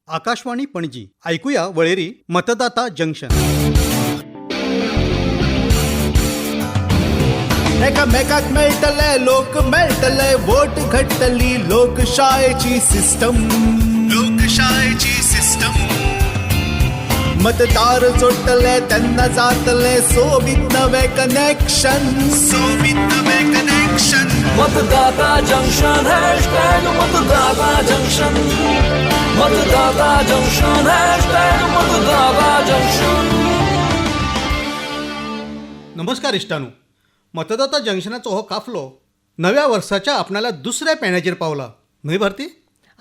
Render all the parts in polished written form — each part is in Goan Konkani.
आकाशवाणी पणजी. ऐकूया वळेरी मतदाता जंक्शन. एकामेकाक मेळटले, लोक मेळटले, वोट घडटली लोकशायेची सिस्टम, लोकशायेची सिस्टम. मतदार जोडटले तेन्ना जातले सोबीत नवे कनेक्शन, सोबीत नवे कनेक्शन. मतदाता जंक्शन, हॅशटॅग मतदाता जंक्शन. मतदाता जंक्शन, हॅशटॅग मतदाता जंक्शन. नमस्कार इश्टानू, मतदाता जंक्शनाचो हो काफलो नव्या वर्साच्या आपणाल्या दुसऱ्या पेण्याचेर पावला न्हय भारती?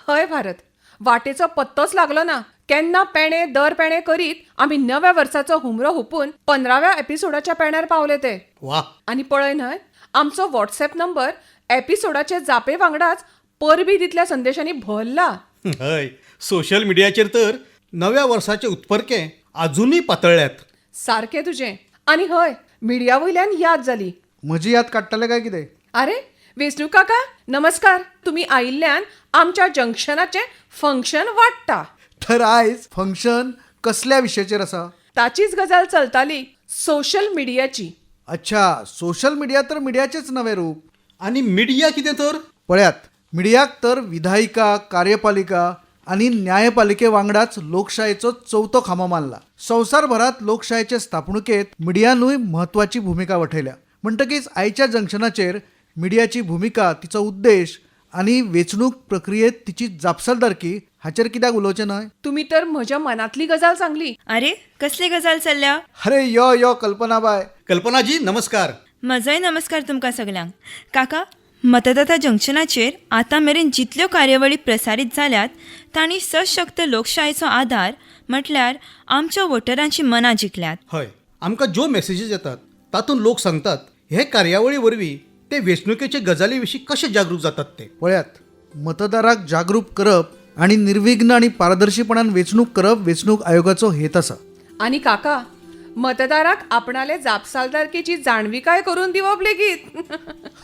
हय भारत, वाटेचो पत्तोच लागलो ना. केन्ना पेणे दर पेणे करीत आमी नव्या वर्साचो हुमरो हुपून 15व्या एपिसोडाच्या पेण्यार पावले ते. वा! आनी पळय न्हय, आमचो व्हॉट्सएप नंबर एपिसोडाचे जापे वांगडाच परबीं दितल्या संदेशांनी भरला. हय, सोशल मिडियाचेर तर नव्या वर्साचे उत्फर्के अजूनय पातळ्ळ्यात. सारकें तुजें. आनी हय, मिडिया वयल्यान याद जाली. म्हजी याद काडटले काय कितें? आरे वेंचणूक काका, नमस्कार. तुमी आयिल्ल्यान आमच्या जंक्शनाचें फंक्शन वाडटा. तर आयज फंक्शन कसल्या विशयाचेर आसा? ताचीच गजाल चलताली, सोशल मिडियाची. अच्छा, सोशल मिडिया तर मिडियाचेच नवें रूप. आनी मिडिया कितें तर? पळयात, मिडियाक तर विधायिका, कार्यपालिका आनी न्यायपालिके वांगडाच लोकशायेचो चवथो खांबो मानला. संवसारभरांत लोकशायेचे स्थापणुकेंत मिडियानूय म्हत्वाची भुमिका वठयल्या. म्हणटकीच आयच्या जंक्शनाचेर मिडियाची भुमिका, तिचो उद्देश आनी वेंचणूक प्रक्रियेंत तिची जापसालदारकी हाचेर कित्याक उलोवचें न्हय? तुमी तर म्हज्या मनांतली गजाल सांगली. अरे, कसली गजाल चल्ल्या? अरे यो यो कल्पनाबाय. कल्पनाजी, नमस्कार. म्हजोय नमस्कार तुमकां सगल्यांक. काका, मतदाता जंक्शनाचेर आतां मेरेन जितल्यो कार्यावळी प्रसारीत जाल्यात तांणी सशक्त लोकशायेचो आदार म्हटल्यार आमच्या वोटरांची मनां जिखल्यात. हय, आमकां ज्यो मॅसेजीस येतात तातूंत लोक सांगतात हे कार्यावळी वरवीं ते वेंचणुकेचे गजाली विशीं कशे जागरूक जातात ते. पळयात, मतदाराक जागरूक करप आनी निर्विघ्न आनी पारदर्शीपणान वेंचणूक करप वेंचणूक आयोगाचो हेत आसा. आनी काका, मतदाराक आपणाले जापसालदारकेची जाणविकाय करून दिवप लेगीत.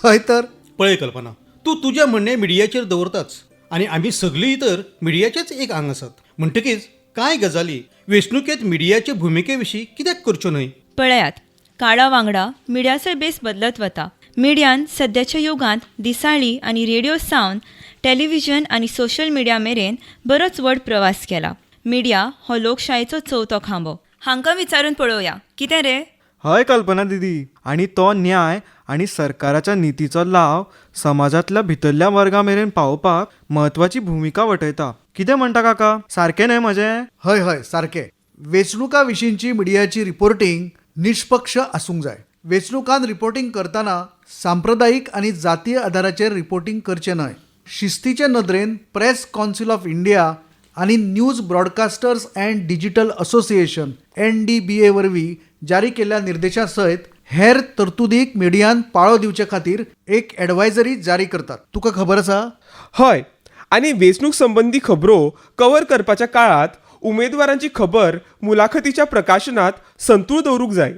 हय तर. पळय कल्पना, तूं तुजें म्हणणें मिडियाचेर दवरताच आनी आमी सगळीं तर मिडियाचेच एक आंग आसात. म्हणटकीच कांय गजाली वेंचणुकेंत मिडियाचे भुमिके विशीं कित्याक करच्यो न्हय? पळयात, काळा वांगडा मिडियाचोय बेस बदलत वता. मिडियान सद्याच्या युगांत दिसाळीं आनी रेडियो सावन टेलिव्हिजन आनी सोशल मिडिया मेरेन बरोच व्हड प्रवास केला. मिडिया हो लोकशायेचो चवथो खांबो. हांकां विचारून पळोवया, कितें रे? हय कल्पना दिदी, आनी तो न्याय आनी सरकाराच्या नितीचो लाव समाजांतल्या भितरल्या वर्गा मेरेन पावोवपाक म्हत्वाची भुमिका वठयता. कितें म्हणटा काका, सारकें न्हय म्हजें? हय हय, सारकें. वेंचणुका विशींची मिडियाची रिपोर्टींग निश्पक्ष आसूंक जाय. वेंचणुकान रिपोर्टींग करतना सांप्रदायीक आनी जातीय आदाराचेर रिपोर्टींग करचें न्हय. शिस्तीचे नदरेन प्रेस कौन्सिल ऑफ इंडिया आनी news broadcasters and digital association NDBA वरवीं जारी केल्ल्या निर्देशां सयत हेर तरतुदीक मिडियान पाळो दिवचे खातीर एक एडवायजरी जारी करतात. तुका खबर आसा? हय, आनी वेंचणूक संबंदी खबरो कव्हर करपाच्या काळांत उमेदवारांची खबर मुलाखतीच्या प्रकाशनांत संतूळ दवरूंक जाय.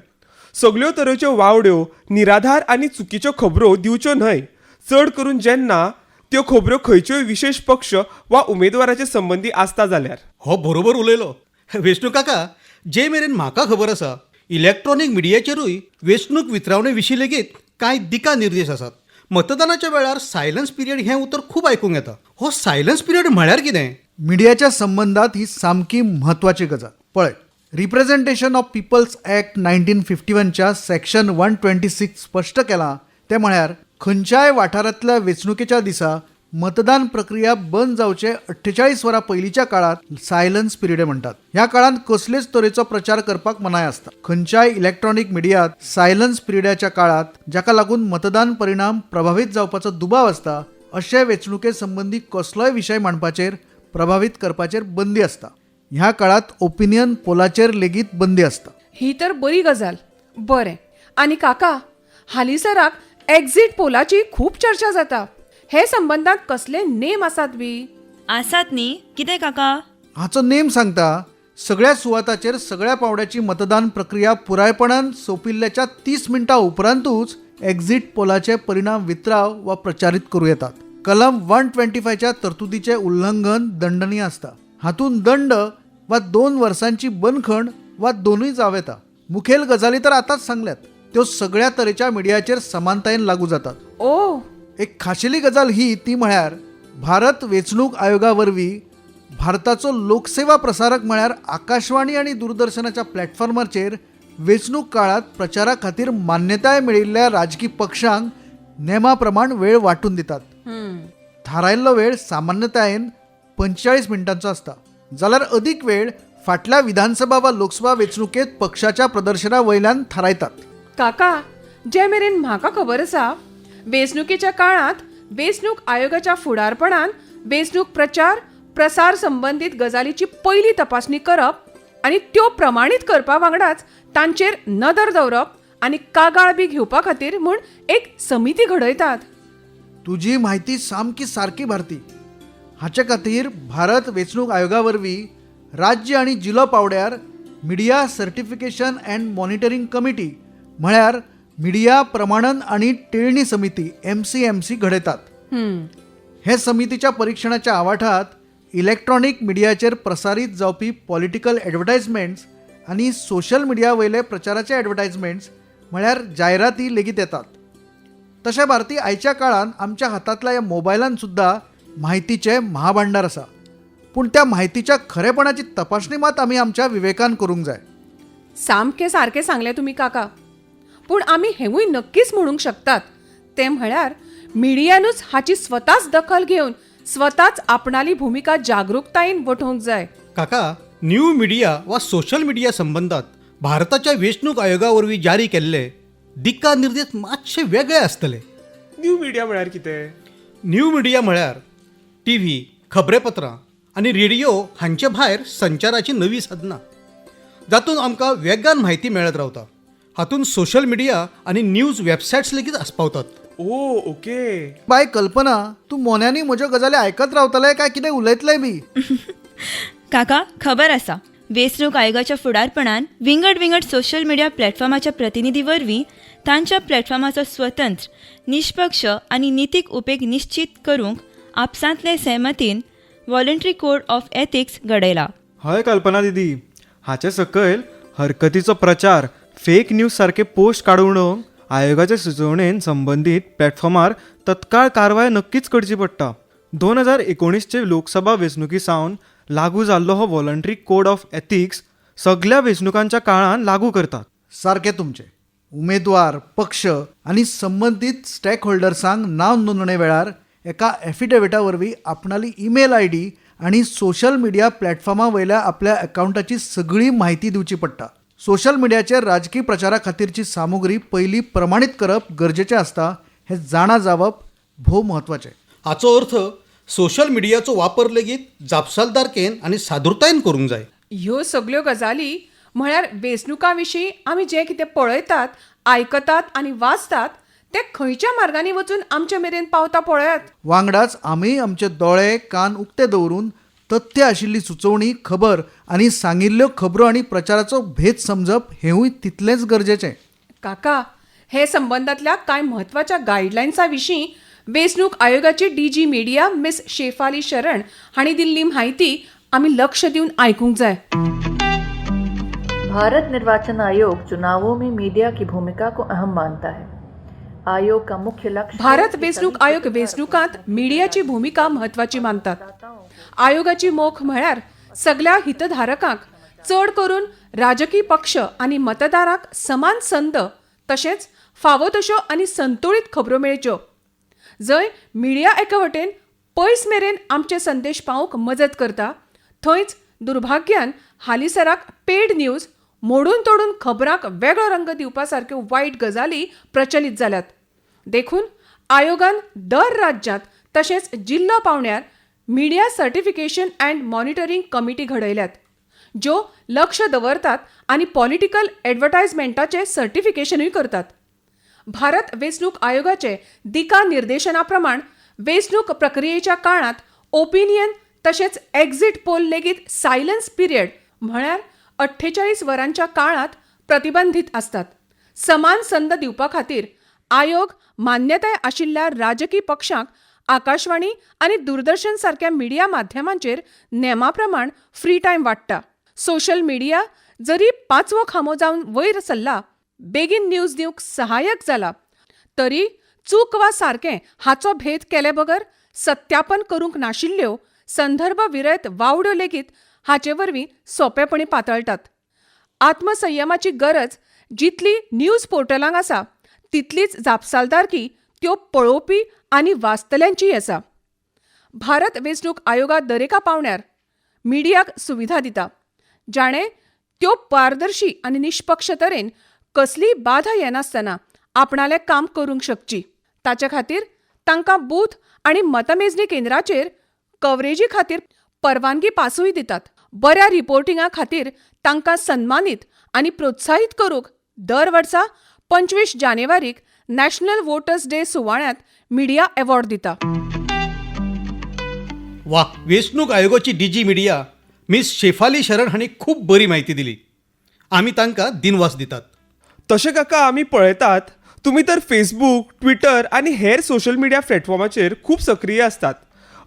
सगल्यो तरेच्यो वावड्यो, निराधार आनी चुकीच्यो खबरो दिवच्यो न्हय, चड करून जेन्ना त्यो खबरो खंयच्योय विशेश पक्ष वा उमेदवाराचे संबंदी आसता जाल्यार. हो बरोबर उलयलो वेंचणूक काका. जे मेरेन म्हाका खबर आसा, इलॅक्ट्रॉनीक मिडियाचेरूय वेंचणूक वितरावणे विशीं लेगीत कांय दिका निर्देश आसात. मतदानाच्या वेळार सायलन्स पिरियड हें उतर खूब आयकूंक येता. हो सायलन्स पिरियड म्हळ्यार कितें? मिडियाच्या संबंदात ही सामकी म्हत्वाची गजाल. पळय, रिप्रेझेंटेशन ऑफ पिपल्स ॲक्ट 1951च्या सेक्शन 126 स्पश्ट केलां तें म्हळ्यार खंयच्याय वाठारांतल्या वेंचणुकेच्या दिसा मतदान प्रक्रिया बंद जावचे 48 वरां पयलींच्या काळांत सायलन्स पिरियड म्हणटात. ह्या काळांत कसलेच तरेचो प्रचार करपाक मनाय आसता. खंयच्याय इलेक्ट्रॉनीक मिडियात सायलन्स पिरियडाच्या काळांत जाका लागून मतदान परिणाम प्रभावीत जावपाचो दुबाव आसता अशे वेंचणुके संबंदी कसलोय विशय मांडपाचेर, प्रभावीत करपाचेर बंदी आसता. ह्या काळांत ओपिनियन पोलाचेर लेगीत बंदी आसता. ही तर बरी गजाल. बरें, आनी काका, हालींसराक एक्झीट पोलाची खूब चर्चा जाता. हे संबंदांत कसले नेम आसात बी? आसात न्ही? कितें काका? हाचो नेम सांगता, सगळ्या सुवाताचेर सगळ्या पावंड्याची मतदान प्रक्रिया पुरायपणान सोंपिल्ल्याच्या 30 मिनटां उपरांतूच एक्झीट पोलाचे परिणाम वितराव वा प्रचारीत करूं येतात. कलम 125च्या तरतुदीचें उल्लंघन दंडनीय आसता. हातूंत दंड वा 2 वर्सांची बंदखण वा दोनूय जावं येता. मुखेल गजाली तर आतांच सांगल्यात, त्यो सगळ्या तरेच्या मिडियाचेर समानतायेन लागू जातात. ओ, एक खाशेली गजाल ही ती म्हळ्यार भारत वेंचणूक आयोगा वरवीं भारताचो लोकसेवा प्रसारक म्हळ्यार आकाशवाणी आनी दूरदर्शनाच्या प्लॅटफॉर्माचेर वेंचणूक काळांत प्रचारा खातीर मान्यताय मेळिल्ल्या राजकी पक्षांक नेमा प्रमाण वेळ वांटून दितात. थारायल्लो वेळ सामान्यतायेन 45 मिनटांचो आसता, जाल्यार अदीक वेळ फाटल्या विधानसभा वा लोकसभा वेंचणुकेंत पक्षाच्या प्रदर्शना वयल्यान थारायतात. काका, जे मेरेन म्हाका खबर आसा, वेंचणुकेच्या काळांत वेंचणूक आयोगाच्या फुडारपणान वेंचणूक प्रचार प्रसार संबंदीत गजालीची पयली तपासणी करप आनी त्यो प्रमाणीत करपा वांगडाच तांचेर नदर दवरप आनी कागाळ बी घेवपा खातीर म्हूण एक समिती घडयतात. तुजी म्हायती सामकी सारकी भारती. हाचे खातीर भारत वेंचणूक आयोगा वरवीं राज्य आनी जिल्लो पांवड्यार media certification and monitoring committee म्हळ्यार मिडिया प्रमाणन आनी टेळणी समिती MCMC घडयतात. हे समितीच्या परिक्षणाच्या आवाठात इलेक्ट्रॉनीक मिडियाचेर प्रसारीत जावपी पॉलिटिकल ॲडवर्टायजमेंट्स आनी सोशल मिडिया वयले प्रचाराचे ॲडवर्टायजमेंट्स म्हळ्यार जायराती लेगीत येतात. तशें भारती, आयच्या काळांत आमच्या हातांतल्या ह्या मोबायलान सुद्दां म्हायतीचें महाभांडार आसा, पूण त्या म्हायतीच्या खरेपणाची तपासणी मात आमी आमच्या विवेकान करूंक जाय. सामकें सारकें सांगलें तुमी काका. पूण आमी हेंवूय नक्कीच म्हणूंक शकतात तें म्हळ्यार मिडियानूच हाची स्वताच दखल घेवन स्वताच आपणाली भुमिका जागृकतायेन वठोवंक जाय. काका, न्यू मिडिया वा सोशल मिडिया संबंदात भारताच्या वेंचणूक आयोगा वरवीं जारी केल्ले दिका निर्देश मातशे वेगळे आसतले. न्यू मिडिया म्हळ्यार कितें? न्यू मिडिया म्हळ्यार टी व्ही, खबरेपत्रां आनी रेडिओ हांचे भायर संचाराची नवी साधनां जातूंत आमकां वेगान म्हायती मेळत रावता. हातूंत सोशल मिडिया आनी न्यूज वेबसायट्स लेगीत आस्पावतात. ओ, ओके. बाय कल्पना, तूं मोन्यांनी म्हज्यो गजाली आयकत रावतलें काय कितें उलयतलें बी? काका, खबर आसा, वेंचणूक आयोगाच्या फुडारपणान विंगड विंगड सोशल मिडिया प्लॅटफॉर्माच्या प्रतिनिधी वरवीं तांच्या प्लॅटफॉर्माचो स्वतंत्र, निष्पक्ष आनी नितीक उपेग निश्चीत करूंक आपसांतले सहमतीन व्हॉलंटरी कोड ऑफ एथिक्स घडयला. हय कल्पना दिदी, हाचे सकयल हरकतीचो प्रचार, फेक न्यूज सारके पोस्ट काडून उडोवंक आयोगाचे सुचोवणेन संबंदीत प्लॅटफॉर्मार तत्काळ कारवाय नक्कीच करची पडटा. 2019चे लोकसभा वेंचणुकी सावन लागू जाल्लो हो व्हॉलंटरी कोड ऑफ एथिक्स सगल्या वेंचणुकांच्या काळान लागू करतात. सारकें तुमचें. उमेदवार, पक्ष आनी संबंदीत स्टॅक होल्डर्सांक नांव नोंदणे वेळार एका एफिडेविटा वरवीं आपणाली ईमेल I D आनी सोशल मिडिया प्लॅटफॉर्मा वयल्या आपल्या अकावंटाची सगळी म्हायती दिवची पडटा. सोशल मिडियाचेर राजकी प्रचारा खातीरची सामुग्री पयलीं प्रमाणीत करप गरजेचें आसता हें जाणा जावप भोव म्हत्वाचें. हाचो अर्थ सोशल मिडियाचो वापर लेगीत जापसालदारकेन आनी सादुरतायेन करूंक जाय. ह्यो सगल्यो गजाली म्हळ्यार वेंचणुकां विशीं आमी जें कितें पळयतात, आयकतात आनी वाचतात तें खंयच्या मार्गांनी वचून आमचे मेरेन पावता पळयात. वांगडाच आमी आमचे दोळे कान उक्ते दवरून तथ्य आशिल्ली सुचोवणी, खबर आनी सांगिल्ल्यो खबरो आनी प्रचाराचो भेद समजप हेंवूय तितलेंच गरजेचें. काका, हे संबंदांतल्या कांय म्हत्वाच्या गायडलायन्सां विशीं वेंचणूक आयोगाची DG media miss Shefali Sharan हांणी दिल्ली म्हायती आमी लक्ष दिवन आयकूंक जाय. भारत निर्वाचन आयोग चुनावों में मीडिया की भूमिका को अहम मानता है. आयोग का मुख्य लक्ष्य भारत वेंचणूक आयोग वेंचणुकांत मिडियाची भुमिका म्हत्वाची मानतात. आयोगाची मोख म्हळ्यार सगल्या हितधारकांक, चड करून राजकी पक्ष आनी मतदारांक समान संद तशेंच फावो तश्यो आनी संतुळीत खबरो मेळच्यो, जंय मिडिया एके वटेन पयस मेरेन आमचे संदेश पावोवंक मजत करता, थंयच दुर्भाग्यान हालींसराक पेड न्यूज, मोडून तोडून खबरांक वेगळो रंग दिवपा सारक्यो वायट गजाली प्रचलीत जाल्यात. देखून आयोगान दर राज्यांत तशेंच जिल्लो पांवड्यार media certification and monitoring committee घडयल्यात, ज्यो लक्ष दवरतात आनी पॉलिटिकल एडवर्टायजमेंटाचें सर्टिफिकेशनूय करतात. भारत वेंचणूक आयोगाचे दिका निर्देशना प्रमाण वेंचणूक प्रक्रियेच्या काळांत ओपिनियन तशेंच एक्झिट पोल लेगीत सायलन्स पिरियड म्हळ्यार 48 वरांच्या काळांत प्रतिबंधीत आसतात. समान संद दिवपा खातीर आयोग मान्यताय आशिल्ल्या राजकी पक्षांक आकाशवाणी आनी दूरदर्शन सारक्या मिडिया माध्यमांचेर नेमा प्रमाण फ्री टायम वाडटा. सोशल मिडिया जरी पांचवो खांबो जावन वयर सरला, बेगीन न्यूज दिवंक सहाय्यक जाला, तरी चूक वा सारकें हाचो भेद केले बगर सत्यापन करूंक नाशिल्ल्यो संदर्भ विरयत वावड्यो लेगीत हाचे वरवीं सोंपेपणीं पातळटात. आत्मसंयमाची गरज जितली न्यूज पोर्टलांक आसा तितलीच जापसालदारकी त्यो पळोवपी आनी वाचतल्यांचीय आसा. भारत वेंचणूक आयोगा दरेका पावंड्यार मिडियाक सुविधा दिता, जाणें त्यो पारदर्शी आनी निष्पक्ष तरेन कसलीय बाधा येनासतना आपणालें काम करूंक शकची. ताचे खातीर तांकां बूथ आनी मतमेजणी केंद्राचेर कव्हरेजी खातीर परवानगी पासूय दितात. बऱ्या रिपोर्टिंगा खातीर तांकां सन्मानीत आनी प्रोत्साहीत करूंक दर वर्सा 25 जानेवारीक नॅशनल वोटर्स डे सुवाळ्यांत मिडिया अवॉर्ड दिता. वा, वेंचणूक आयोगाची DG media miss Shefali Sharan हांणी खूब बरी म्हायती दिली. आमी तांकां दिनवास दितात. तशें काका, आमी पळयतात तुमी तर फेसबूक, ट्विटर आनी हेर सोशल मिडिया प्लॅटफॉर्माचेर खूब सक्रीय आसतात.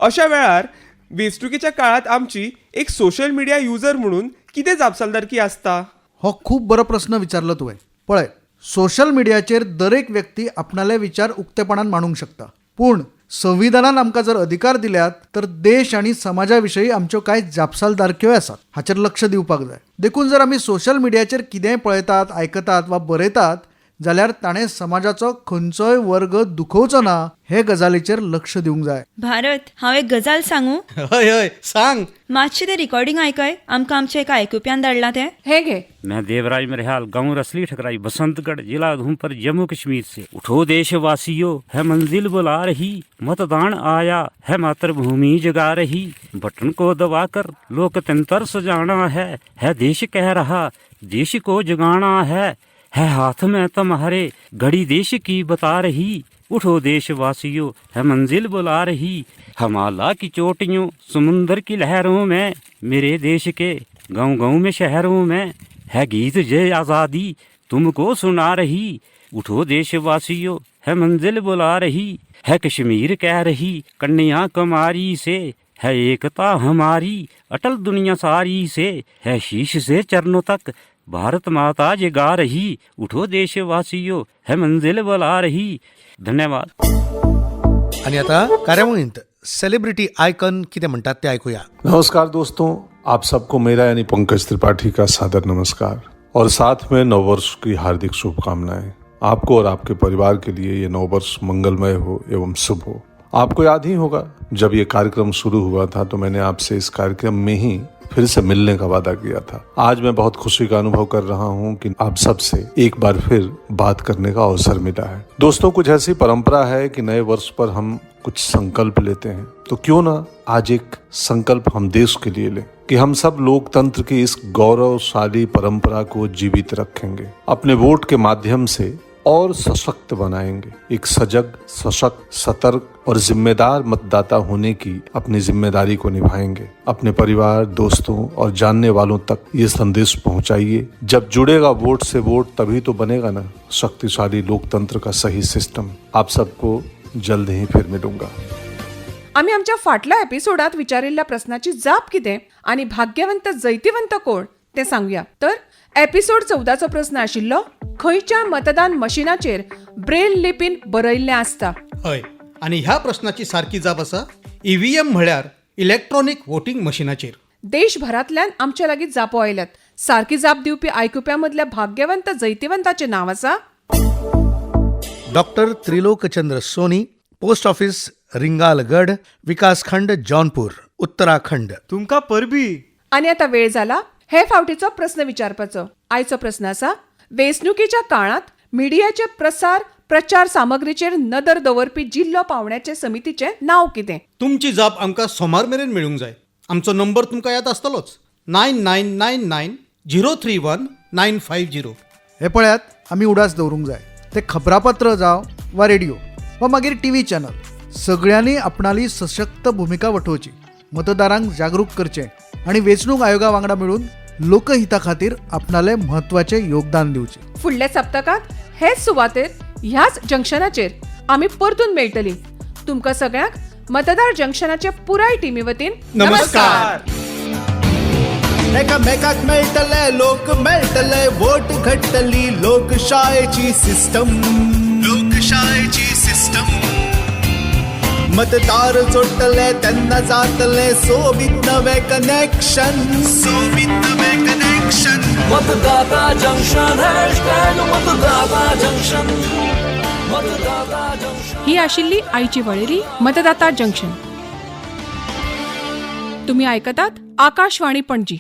अशा वेळार वेंचणुकेच्या काळांत आमची एक सोशल मिडिया युजर म्हणून कितें जापसालदारकी आसता? हो खूब बरो प्रस्न विचारलो तुवें. पळय, सोशल मिडियाचेर दरेक व्यक्ती आपणाले विचार उक्तेपणान मांडूंक शकता, पूण संविधानान आमकां जर अधिकार दिल्यात तर देश आनी समाजा विशयी आमच्यो कांय जापसालदारक्योय आसात, हाचेर लक्ष दिवपाक जाय. देखून जर आमी सोशल मिडियाचेर कितेंय पळयतात, आयकतात वा बरयतात जाल्यार ताणें समाजाचो खंयचोय वर्ग दुखोवचो ना हे गजालीचेर लक्ष दिवंक जाय. भारत, हांव एक गजाल सांगू? हय हय, सांग. मातशें तें रिकॉर्डिंग आयकय, आमकां आमच्या एका आयकुप्यान धाडलां तें. हें घे. मैं देवराज मरिहाल, गांव रसली ठकराई, बसंतगढ़, जिला उधमपुर, जम्मू कश्मीर से। उठो देशवासियों, है मंजिल बुला रही, मतदान आया है, मातृभूमि जगा रही। बटन को दबाकर लोकतंत्र सजाना है देश कह रहा, देश को जगाना है हाथ में तुम्हारे घड़ी देश की बता रही। उठो देशवासियों, है मंजिल बुला रही। हिमालय की चोटियों, समुंदर की लहरों में, मेरे देश के गांव गांव में, शहरों में है गीत जय आज़ादी तुमको सुना रही। उठो देशवासियों, है मंजिल बुला रही। है कश्मीर कह रही कन्याकुमारी से, है एकता हमारी अटल दुनिया सारी से, है शीश से चरणों तक भारत माता जगा रही। उठो देशवासियों, है मंजिल बुला रही। धन्यवाद। आनी आतां कार्यावळींत सेलिब्रिटी आयकॉन कितें म्हणटात तें आयकुया. नमस्कार दोस्तों, आप सबको मेरा यानी पंकज त्रिपाठी का सादर नमस्कार और साथ में नववर्ष की हार्दिक शुभकामनाएं। आपको और आपके परिवार के लिए ये नववर्ष मंगलमय हो एवं शुभ हो। आपको याद ही होगा, जब ये कार्यक्रम शुरू हुआ था तो मैंने आपसे इस कार्यक्रम में ही फिर से मिलने का वादा किया था। आज मैं बहुत खुशी का अनुभव कर रहा हूं कि आप सबसे एक बार फिर बात करने का अवसर मिला है। दोस्तों, कुछ ऐसी परंपरा है कि नए वर्ष पर हम कुछ संकल्प लेते हैं, तो क्यों ना आज एक संकल्प हम देश के लिए लें कि हम सब लोकतंत्र की इस गौरवशाली परंपरा को जीवित रखेंगे, अपने वोट के माध्यम से और सशक्त बनाएंगे। एक सजग, सशक्त, सतर्क और जिम्मेदार मतदाता होने की अपनी जिम्मेदारी को निभाएंगे। अपने परिवार, दोस्तों और जानने वालों तक ये संदेश पहुंचाइए। जब जुड़ेगा वोट से वोट, तभी तो बनेगा ना शक्तिशाली लोकतंत्र का सही सिस्टम। आप सबको जल्द ही फिर मिलूंगा। आमी आमच्या फाटल्या एपिसोडांत विचारिल्ल्या प्रस्नाची जाप कितें आनी भाग्यवंत जैतिवंत कोण तें सांगुया. तर एपिसोड 14चो प्रस्न आशिल्लो, खंयच्या मतदान मशिनाचेर ब्रेल लिपीन बरयल्लें आसता? हय, आनी ह्या प्रस्नाची सारकी जाप आसा ईव्हीएम म्हळ्यार इलॅक्ट्रॉनीक वोटींग मशिनाचेर. देशभरांतल्यान आमचे लागीं जापो आयल्यात. सारकी जाप दिवपी आयकुप्यां मदल्या भाग्यवंत जैतिवंताचें नांव आसा Doctor Trilokchandra Soni, post office Ringalgarh, विकासखंड जौनपूर, उत्तराखंड. तुमकां परबी. आनी आतां वेळ जाला हे फावटीचो प्रस्न विचारपाचो. आयचो प्रस्न आसा, वेंचणुकेच्या काळांत मिडियाचे प्रसार प्रचार सामग्रीचेर नदर दवरपी जिल्लो पावंड्याचे समितीचें नांव कितें? तुमची जाप आमकां सोमार मेरेन मेळूंक जाय. आमचो नंबर तुमकां याद आसतलोच, 9999031950. हे पळयात, आमी उडास दवरूंक जाय, ते खबरापत्र जावं वा रेडिओ वा मागीर टीव्ही चॅनल, सगळ्यांनी आपणाली सशक्त भुमिका वठोवची, मतदारांक जागरूक करचें आनी वेंचणूक आयोगा वांगडा मेळून लोकहिता खातीर आपणालें म्हत्वाचें योगदान दिवचें. फुडल्या सप्तकांत हेच सुवातेर ह्याच जंक्शनाचेर आमी परतून मेळटलीं. तुमकां सगळ्यांक मतदार जंक्शनाचे पुराय टिमी वतीन नमस्कार. एकामेकाक मेळटले, लोक मेळटले, वोट घडटली लोकशायेची सिस्टम, लोकशायेची सिस्टम. मतदार जोडटले तेन्ना जातले सोबीत नवे कनेक्शन, सोबीत नवे कनेक्शन. मतदाता जंक्शन हॅशटॅग मतदाता जंक्शन, मतदाता जंक्शन. ही आशिल्ली आयची वळेरी मतदाता जंक्शन. तुम्ही आयकतात आकाशवाणी पणजी.